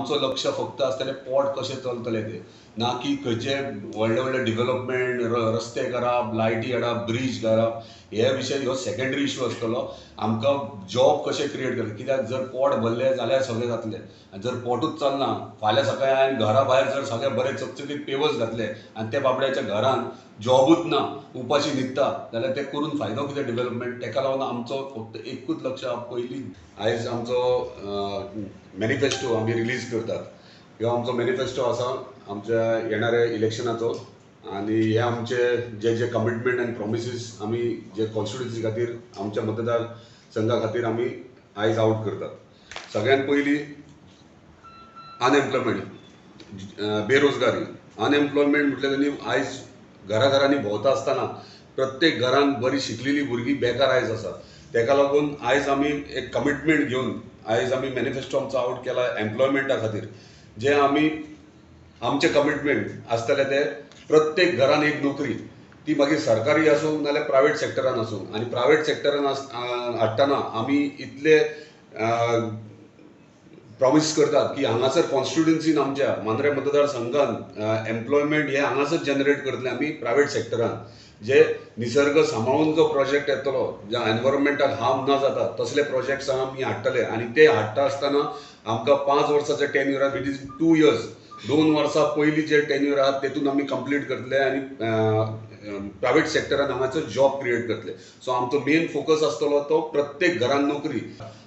आमचो लक्ष फक्त आसतलें पोट कशें चलतलें तें, ना की खंयचे व्हडले व्हडले डिवेलपमेंट, रस्ते करप, लायटी हाडप, ब्रीज करप, हे विशय हो सेकेंडरी इशू आसतलो. आमकां जॉब कशें क्रिएट करप, कित्याक जर पोट भरलें जाल्यार सगळें जातलें आनी जर पोटूच चलना फाल्यां सकाळीं हांवें घरा भायर जर सगळे बरे चकचकीत पेवर्स घातले आनी त्या बाबड्याच्या घरान जॉबूच ना, उपाशी न्हिदता जाल्यार तें करून फायदो कितें डिवेलपमेंट. तेका लागून आमचो फक्त एकूच लक्ष आहा. पयलीं आयज आमचो मॅनिफेस्टो आमी रिलीज करतात. ह्यो आमचो मॅनिफेस्टो आसा आमच्या येणाऱ्या इलेक्शनाचो आनी हे आमचे जे जे कमिटमेंट आनी प्रॉमिसीस आमी जे कॉन्स्टिट्युन्सी खातीर आमच्या मतदार संघा खातीर आमी आयज आवट करतात. सगळ्यात पयलीं अनएम्प्लॉयमेंट, बेरोजगारी. अनएम्प्लॉयमेंट म्हटल्यार तेणी आयज घराघरांनी भोंवता आसतना प्रत्येक घरान बरी शिकलेली भुरगीं बेकार आयज आसा. तेका लागून आयज आमी एक कमिटमेंट घेवन आयज आमी मॅनिफेस्टो आमचो आवट केला एम्प्लॉयमेंटा खातीर. जे आमी आमचें कमिटमेंट आसतलें तें प्रत्येक घरान एक नोकरी, ती मागीर सरकारी आसूं नाल्यार प्रायवेट सेक्टरान आसूं. आनी प्रायवेट सेक्टरान हाडटना आमी इतले प्रॉमीस करतात की हांगासर कॉन्स्टिट्युन्सीन आमच्या मांद्रे मतदारसंघान एम्प्लॉयमेंट हे हांगासर जनरेट करतले आमी प्रायवेट सेक्टरान. जे निसर्ग सांबाळून जो प्रोजेक्ट येतलो, ज्या एनवायरमेंटाक हार्म ना जाता तसले प्रोजेक्ट्स आमी हाडटले. आनी ते हाडटा आसतना आमकां 5 वर्साचे टेन्युअर आहा, विदीन 2 इयर्स, 2 वर्सां पयलीं जे टेन्युअर आहा तेतून आमी कंप्लीट करतले आनी प्रायवेट सेक्टरान हांगासर जॉब क्रिएट करतले. सो आमचो मेन फोकस आसतलो तो प्रत्येक घरान नोकरी.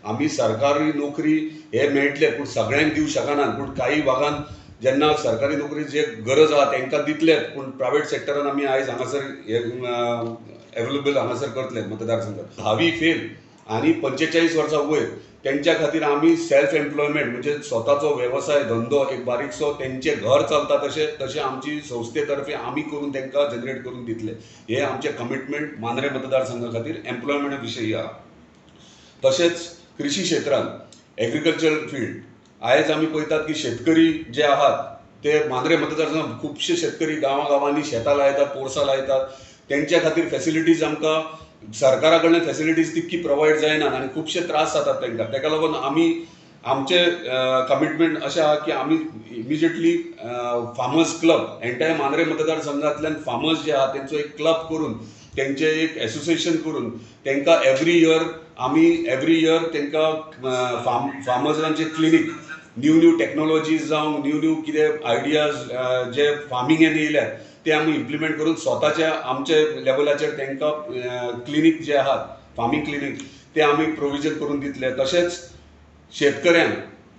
आमी सरकारी नोकरी हे मेळटले पूण सगळ्यांक दिवंक शकनात, पूण काही भागान जेन्ना सरकारी नोकरी जे गरज आहा तांकां दितलेच, पूण प्रायवेट सेक्टरान आमी आयज हांगासर हे एवेलेबल हांगासर करतले मतदारसंघात. 10वी फेल आनी 45 वर्सां वयर तेंच्या खातीर आमी सेल्फ एम्प्लॉयमेंट म्हणजे स्वताचो वेवसाय धंदो एक बारीकसो तेंचें घर चलता तशें तशें आमची संस्थे तर्फे आमी करून तांकां जनरेट करून दितले. हे आमचें कमिटमेंट मांद्रे मतदारसंघा खातीर एम्प्लॉयमेंटा विशयी आहा. तशेंच कृषी क्षेत्रांत एग्रीकल्चर फिल्ड आयज आमी पळयतात की शेतकरी जे आहात ते मांद्रे मतदारसंघात खुबशे शेतकरी गांवागांवांनी शेतां लायतात, पोरसां लायतात. तेंच्या खातीर फेसिलिटीज आमकां सरकारा कडल्यान फेसिलिटीज तितकी प्रोवायड जायनात आनी खुबशे त्रास जातात तांकां. तेका लागून आमी आमचे कमिटमेंट अशें आहा की आमी immediately farmers club entire Mandrem मतदारसंघांतल्यान farmers जे आहा तेंचो एक क्लब करून तेंचें एक एसोसिएशन करून तांकां एवरी इयर आमी एवरी इयर तांकां फार्मर्सांचे क्लिनीक, न्यू न्यू टॅक्नोलॉजीज जावं न्यू न्यू कितें आयडियाज जे फार्मिंगेन येयल्यात ते आमी इम्प्लिमेंट करून स्वताच्या आमच्या लेवलाचेर तांकां क्लिनीक जे आहात फार्मींग क्लिनीक ते आमी प्रोविजन करून दितले. तशेंच शेतकऱ्यांक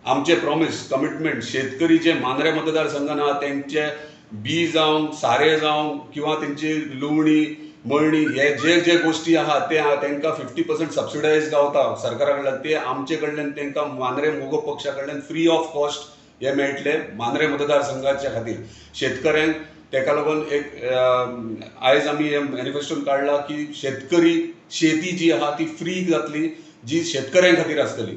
आमचे प्रॉमीस कमिटमेंट, शेतकरी जे मांद्रे मतदारसंघान आहा तेंचे बी जावं सारें जावं किंवा तेंची लुवणी मळणी हे जे जे गोश्टी आहा ते तांकां 50% सबसिडायज गावता सरकारा कडल्यान, ते आमचे कडल्यान तांकां मांद्रे मगो पक्षा कडल्यान फ्री ऑफ कॉस्ट हे मेळटले मांद्रे मतदारसंघाच्या खातीर शेतकऱ्यांक. तेका लागून एक आयज आमी हे मॅनिफेस्टोन काडला की शेतकरी शेती जी आहा ती फ्री जातली जी शेतकऱ्यां खातीर आसतली.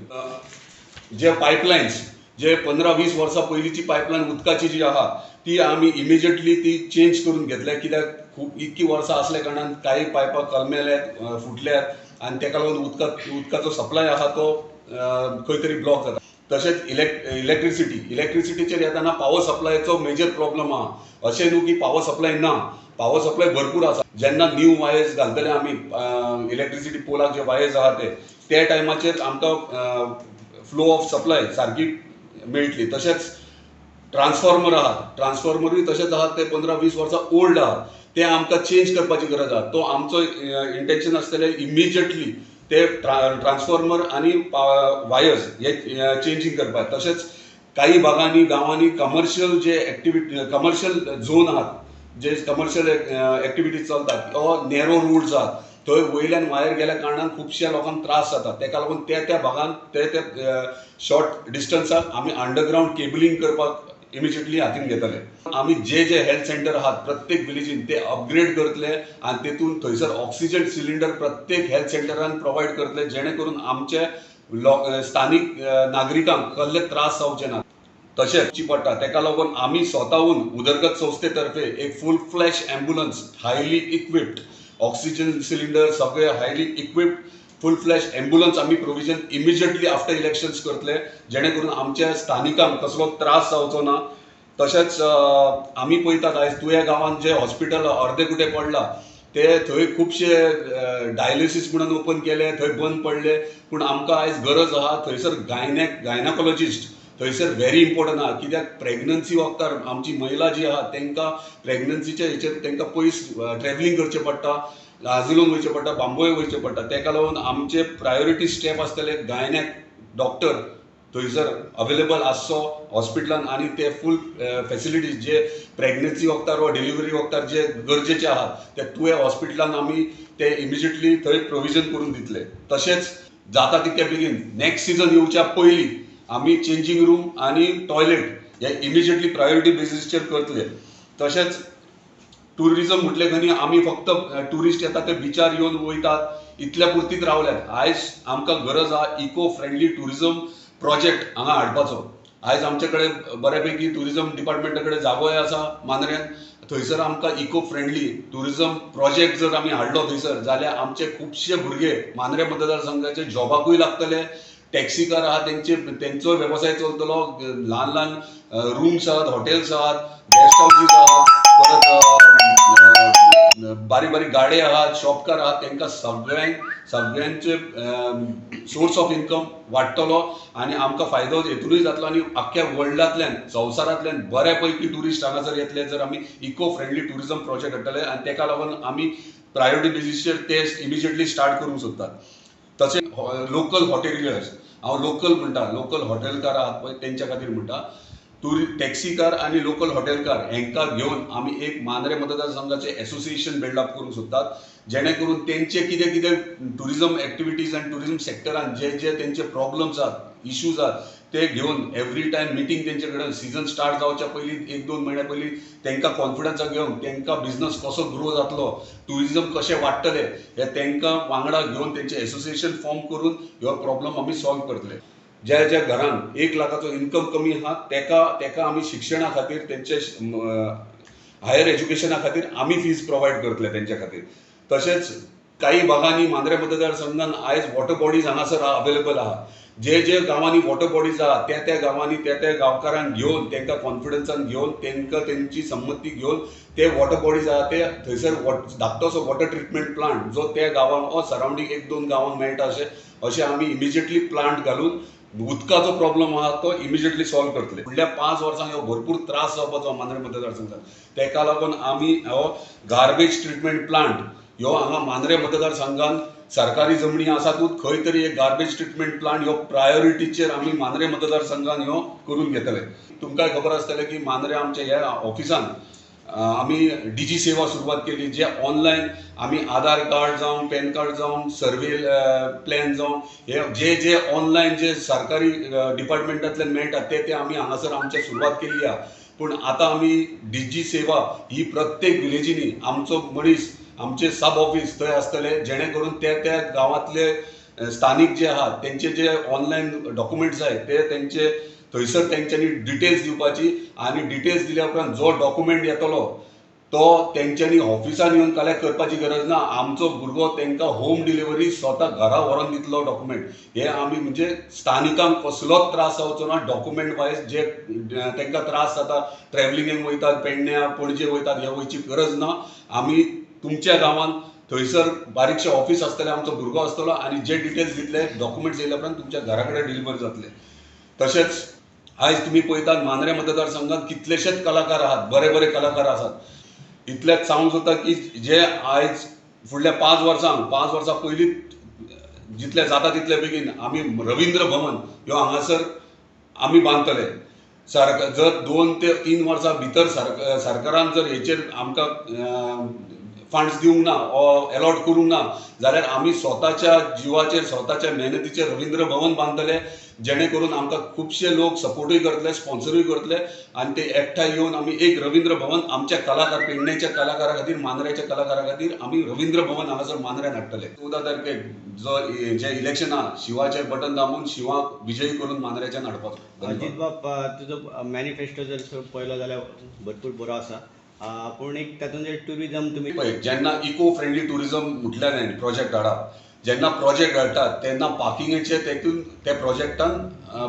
जे पायपलायन्स जे 15-20 वर्सां पयलींची पायपलायन उदकाची जी आहा ती आमी इमिजिएटली ती चेंज करून घेतल्या, कित्याक खूब इतकी वर्सां आसल्या कारणान कांय पायपां कलमेल्यात, फुटल्यात आनी तेका लागून उदकाचो सप्लाय आहा तो खंय तरी ब्लॉक जाता. तशेंच इलेक्ट्रिसिटीचेर येताना पावर सप्लायचो मेजर प्रॉब्लम आहा. अशें न्हू की पावर सप्लाय ना, पावर सप्लाय भरपूर आसा. जेन्ना न्यू वायर्स घालतले आमी इलेक्ट्रिसिटी पोलाक जे वायर्स आहा ते त्या टायमाचेर आमकां फ्लो ऑफ सप्लाय सारकी मेळटली. तशेंच ट्रान्सफॉर्मर आहात, ट्रान्सफॉर्मरूय तशेंच आहात ते 15-20 वर्सां ओल्ड आहात, ते आमकां चेंज करपाची गरज आहा. तो आमचो इंटेन्शन आसतलें इमिजिएटली ते ट्रान्सफॉर्मर आनी वायर्स हे चेंजींग करपाक. तशेंच काही भागांनी गांवांनी कमर्शियल जे एक्टिविटी कमर्शियल झोन आहात, जे कमर्शियल एक्टिविटीज चलतात वा नॅरो रोड्स आहात थंय वयल्यान वायर गेल्या कारणान खुबश्या लोकांक त्रास जाता. तेका लागून त्या त्या भागान ते ते शॉर्ट डिस्टन्साक आमी अंडरग्रावंड केबलिंग करपाक इमिजिएटली हातीन घेतले. आमी जे जे हेल्थ सेंटर आहात प्रत्येक विलेजीन ते अपग्रेड करतले आनी तेतून थंयसर ऑक्सिजन सिलिंडर प्रत्येक हेल्थ सेंटरान प्रोवायड करतले, जेणे करून आमचे स्थानीक नागरिकांक कसले त्रास जावचे ना. तशेंच पडटा तेका लागून आमी स्वताहून उदरगत संस्थे तर्फे एक full flash ambulance highly equipped oxygen cylinder सगळे हायली इक्विप्ड फूल फ्लॅश एम्बुलन्स आमी प्रोविजन इमिजिएटली आफ्टर इलेक्शन्स करतले, जेणे करून आमच्या स्थानिकांक कसलो त्रास जावचो ना. तशेंच आमी पळयतात आयज तुया गांवांत जे हॉस्पिटल अर्दे कुटे पडला ते थंय खुबशे डायलिसीस म्हणून ओपन केले, थंय बंद पडले. पूण आमकां आयज गरज आहा थंयसर गायनाकोलॉजिस्ट थंयसर व्हेरी इम्पोर्टंट आहा, कित्याक प्रेग्नन्सी वखदार आमची महिला जी आहा तांकां प्रेग्नन्सीच्या हेचेर तांकां पयस ट्रॅवलिंग करचें पडटा, आजिलोन वयचें पडटा, बांबोळे वयचें पडटा. ताका लागून आमचे प्रायोरिटी स्टेप आसतले गायनॅक डॉक्टर थंयसर अवेलेबल आसचो हॉस्पिटलान आनी ते फूल फेसिलिटीज जे प्रेग्नन्सी वखदार वा डिलिव्हरी वखदार जे गरजेचे आहात ते तुवें हॉस्पिटलान आमी ते इमिजिएटली थंय प्रोविजन करून दितले. तशेंच जाता तितके बेगीन नेक्स्ट सिजन येवच्या पयलीं आमी चेंजींग रूम आनी टॉयलेट हे इमिजिएटली प्रायोरिटी बेसीसचेर करतले. तशेंच ट्युरिजम म्हटलें खंय आमी फक्त ट्युरिस्ट येता ते बिचार येवन वयतात इतल्या पुरतीच रावल्यात. आयज आमकां गरज आहा इको फ्रेंडली ट्युरिजम प्रोजेक्ट हांगा हाडपाचो. आयज आमचे कडेन बऱ्यापैकी ट्युरिजम डिपार्टमेंटा कडेन जागोय आसा मांद्र्यान, थंयसर आमकां इको फ्रेंडली ट्युरिजम प्रोजेक्ट जर आमी हाडलो थंयसर जाल्यार आमचे खुबशे भुरगे मांद्रे मतदारसंघाचे जॉबाकूय लागतले, टॅक्सीकार आहा तेंचो वेवसाय चलतलो, ल्हान ल्हान रुम्स आहात, हॉटेल्स आहात, गेस्ट हावजीस आहात, परत बारीक बारीक गाडे आहात, शॉपकार आहात, तांकां सगळ्यांचे सोर्स ऑफ इन्कम वाडटलो आनी आमकां फायदो हेतूनय जातलो आनी आख्ख्या वर्ल्डांतल्यान संवसारांतल्यान बऱ्या पैकी ट्युरिस्ट हांगासर येतले जर आमी इको फ्रेंडली ट्युरिजम प्रोजेक्ट हाडटले आनी ताका लागून आमी प्रायोरिटी बेजीसचेर ते इमिजिएटली स्टार्ट करूंक सोदतात. तशें लोकल हॉटेलियर्स, हांव लोकल म्हणटा, लोकल हॉटेलकार आहात पळय तेंच्या खातीर म्हणटा, टॅक्सीकार आनी लोकल हॉटेलकार हांकां घेवन आमी एक मांद्रे मतदारसंघाचें एसोसिएशन बिल्डअप करूंक सोदतात, जेणे करून तेंचे कितें कितें ट्युरिजम एक्टिविटीज आनी ट्युरिजम सेक्टरान जे जे तेंचे प्रॉब्लम्स आहात, इश्यूज आहात ते घेवन एवरी टायम मिटींग तेंचे कडेन सिजन स्टार्ट जावच्या पयलीं 1-2 म्हयन्या पयलीं तांकां कॉन्फिडन्साक घेवन तांकां बिजनस कसो ग्रो जातलो, ट्युरिजम कशें वाडटलें हे तांकां वांगडा घेवन तेंचें एसोसिएशन फॉर्म करून हो प्रॉब्लम आमी सॉल्व करतले. ज्या ज्या घरान 1 लाखाचो इन्कम कमी आहा तेका आमी शिक्षणा खातीर तेंचे हायर एज्युकेशना खातीर आमी फीज प्रोवायड करतले तेंच्या खातीर. तशेंच काही भागांनी मांद्रे मतदारसंघान आयज वॉटर बॉडीज हांगासर अवेलेबल आहा, जे जे गांवांनी वॉटर बॉडीज आहा त्या त्या गांवांनी त्या त्या गांवकारांक घेवन तांकां कॉन्फिडन्सान घेवन तांकां तेंची संमती घेवन ते वॉटर बॉडीज आहा ते थंयसर धाकटोसो वॉटर ट्रिटमेंट प्लांट जो त्या गांवांक वा सरावंडींग 1-2 गांवांक मेळटा अशें आमी इमिजिएटली प्लांट घालून उदकाचो प्रॉब्लम आहा तो इमिजिएटली सॉल्व करतले. फुडल्या 5 वर्सांक हो भरपूर त्रास जावपाचो मांद्रे मतदारसंघात, ताका लागून आमी हो गार्बेज ट्रिटमेंट प्लांट ह्यो हांगा मांद्रे मतदारसंघान सरकारी जमनी आसातूच खंय तरी एक गार्बेज ट्रिटमेंट प्लांट ह्यो प्रायोरिटीचेर आमी मांद्रे मतदारसंघान ह्यो करून घेतले. तुमकां खबर आसतलें की मांद्रे आमच्या ह्या ऑफिसान आमी डिजी सेवा सुरवात केली, जे ऑनलायन आमी आधार कार्ड जावं, पॅन कार्ड जावं, सर्वे प्लॅन जावं, हे जे जे ऑनलायन जे सरकारी डिपार्टमेंटांतल्यान मेळटा ते ते आमी हांगासर आमच्या सुरवात केल्ली आहा. पूण आतां आमी डिजी सेवा ही प्रत्येक विलेजींनी आमचो मनीस आमचे सब ऑफिस थंय आसतले, जेणे करून त्या त्या गांवांतले स्थानीक जे आहात तेंचे जे ऑनलायन डॉक्युमेंट्स आहात ते तेंचे थंयसर तेंच्यांनी डिटेल्स दिवपाची आनी डिटेल्स दिल्या उपरांत जो डॉक्युमेंट येतलो तो तेंच्यांनी ऑफिसान येवन कलेक्ट करपाची गरज ना, आमचो भुरगो तांकां होम डिलिव्हरी स्वता घरा व्हरोन दितलो डॉक्युमेंट. हे आमी म्हणजे स्थानिकांक कसलोच त्रास जावचो ना डॉक्युमेंट वायज, जे तांकां त्रास जाता ट्रॅवलिंगेक वयतात, पेडण्या पणजे वयतात, हे वयची गरज ना. आमी तुमच्या गांवांत थंयसर बारीकशें ऑफिस आसतलें, आमचो भुरगो आसतलो आनी जे डिटेल्स दितले डॉक्युमेंट्स येयल्या उपरांत तुमच्या घरा कडेन डिलिव्हर जातले. तशेंच आयज तुमी पळयतात मांद्रे मतदारसंघात कितलेशेच कलाकार आहात, बरे बरे कलाकार आसात. इतलेंच सांगूंक सोदता की जे आयज फुडल्या 5 वर्सांक 5 वर्सां पयलीं जितले जाता तितले बेगीन आमी रवींद्र भवन ह्यो हांगासर आमी बांदतले. जर 2 ते 3 वर्सां भितर सरकारान जर हेचेर आमकां फंड्स दिवंक ना वा एलॉट करूंक ना जाल्यार आमी स्वताच्या जिवाचेर स्वताच्या मेहनतीचेर रवींद्र भवन बांदतले, जेणे करून आमकां खुबशे लोक सपोर्टूय करतले, स्पॉन्सरूय करतले आनी ते एकठांय येवन आमी एक रवींद्र भवन आमच्या कलाकार पेडण्याच्या कलाकारा खातीर, मांद्र्याच्या कलाकारा खातीर आमी रवींद्र भवन हांगासर मांद्र्यान हाडटले. 14 तारखेक जो जें इलेक्शन आहा शिवाचें बटन दामून शिवाक विजयी करून मांद्र्याच्यान हाडपाचो. अजीत बाब, तुजो मॅनिफेस्टो जर पळयलो जाल्यार भरपूर बरो आसा, पूण एक तातूंत जे ट्युरिजम तुमी पळय जेन्ना इको फ्रेंडली ट्युरिजम म्हटल्यार प्रोजेक्ट हाडप, जेन्ना प्रोजेक्ट हाडटात तेन्ना पार्किंगेचे तेतून त्या प्रोजेक्टान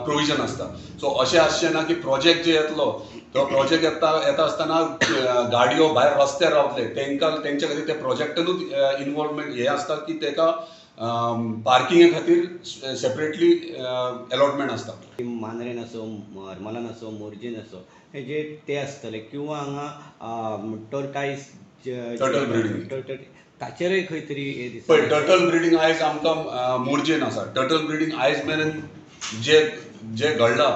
प्रोविजन आसता. सो अशें आसचें ना की प्रोजेक्ट जे येतलो तो प्रोजेक्ट येता आसतना गाडयो भायर रस्त्यार रावतले, तांकां तेंच्या खातीर त्या प्रोजेक्टानूच इनवॉल्वमेंट हें आसता की ताका पार्किंगे खातीर सेपरेटली अलॉटमेंट आसता. मांद्रेन आसूं, हरमलान आसूं, मोरजेन आसूं, हे जे ते आसतले किंवा हांगा टर्टायज टर्टल ब्रिडींग ताचेरय खंय तरी हे दिसता. पळय, टर्टल ब्रिडींग आयज आमकां मोरजेन आसा. टर्टल ब्रिडींग आयज मेरेन जे जे घडलां,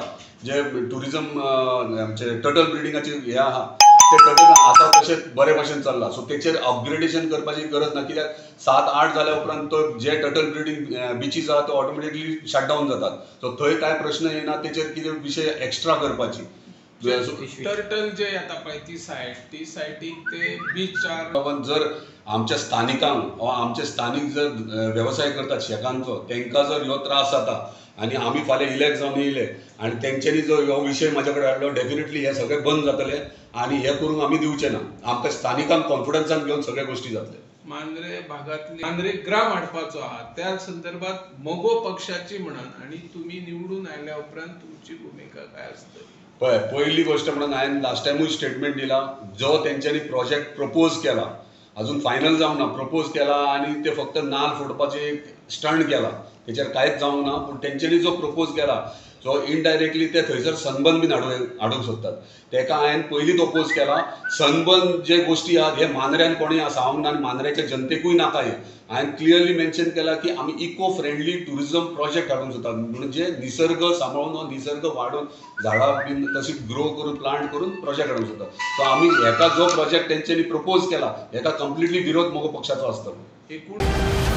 जे ट्युरिजम आमचे टर्टल ब्रिडींगाचे हे आहा ते टर्टल आसा तशें बरे भशेन चल्लां. सो तेचेर अपग्रेडेशन करपाची गरज ना, कित्याक 7-8 जाल्या उपरांत तो जे टर्टल ब्रिडींग बिचीस आहा ते ऑटोमॅटिकली शटडावन जातात. सो थंय कांय प्रश्न येना तेचेर कितें विशय एक्स्ट्रा करपाची. टर्टल जे येता पळय ती सायट, ती सायटीक ते बीचार जर आमच्या स्थानिकांक वा आमचे स्थानीक जर वेवसाय करतात शेकांचो तांकां जर ह्यो त्रास जाता आनी आमी फाल्यां इलेक्ट जावन येयले आनी तेंच्यांनी जो हो विशय म्हाज्या कडेन हाडलो, डेफिनेटली हे सगळे बंद जातले आनी हे करूंक आमी दिवचे ना. आमकां स्थानिकांक कॉन्फिडन्सान घेवन सगळे गोश्टी जातले. मांद्रे भागातले मांद्रे ग्राम हाडपाचो आहा त्या संदर्भात मगो पक्षाची म्हणान आनी तुमी निवडून आयल्या उपरांत तुमची भुमिका काय आसतली? पळय, पयली गोश्ट म्हणून हांवें लास्ट टायमूय स्टेटमेंट दिला, जो तेंच्यांनी प्रोजेक्ट प्रपोज केला अजून फायनल जावंक ना, प्रपोज केला आनी ते फक्त नाल फोडपाचे एक स्टंट केला, तेचेर कांयच जावंक ना. पूण तेंच्यांनी जो प्रपोज केला सो इनडायरेक्टली ते थंयसर सनबर्न बीन हाडूंक सोदतात, तेका हांवें पयलींच ओपोज केला. सनबर्न जे गोश्टी आहात हे मांद्र्यान कोणें सांगूंक ना आनी मांद्र्याच्या जनतेकूय नाका हें. हांवें क्लियरली मेन्शन केलां की आमी इको फ्रेंडली ट्युरिजम प्रोजेक्ट हाडूंक सोदतात, म्हणजे निसर्ग सांबाळून हो निसर्ग वाडोवन झाडां बीन तशी ग्रो करून प्लांट करून प्रोजेक्ट हाडूंक सोदतात. सो आमी हेका जो प्रोजेक्ट तेंच्यांनी प्रपोज केला हेका कंप्लिटली विरोध मगो पक्षाचो आसतलो. एकूण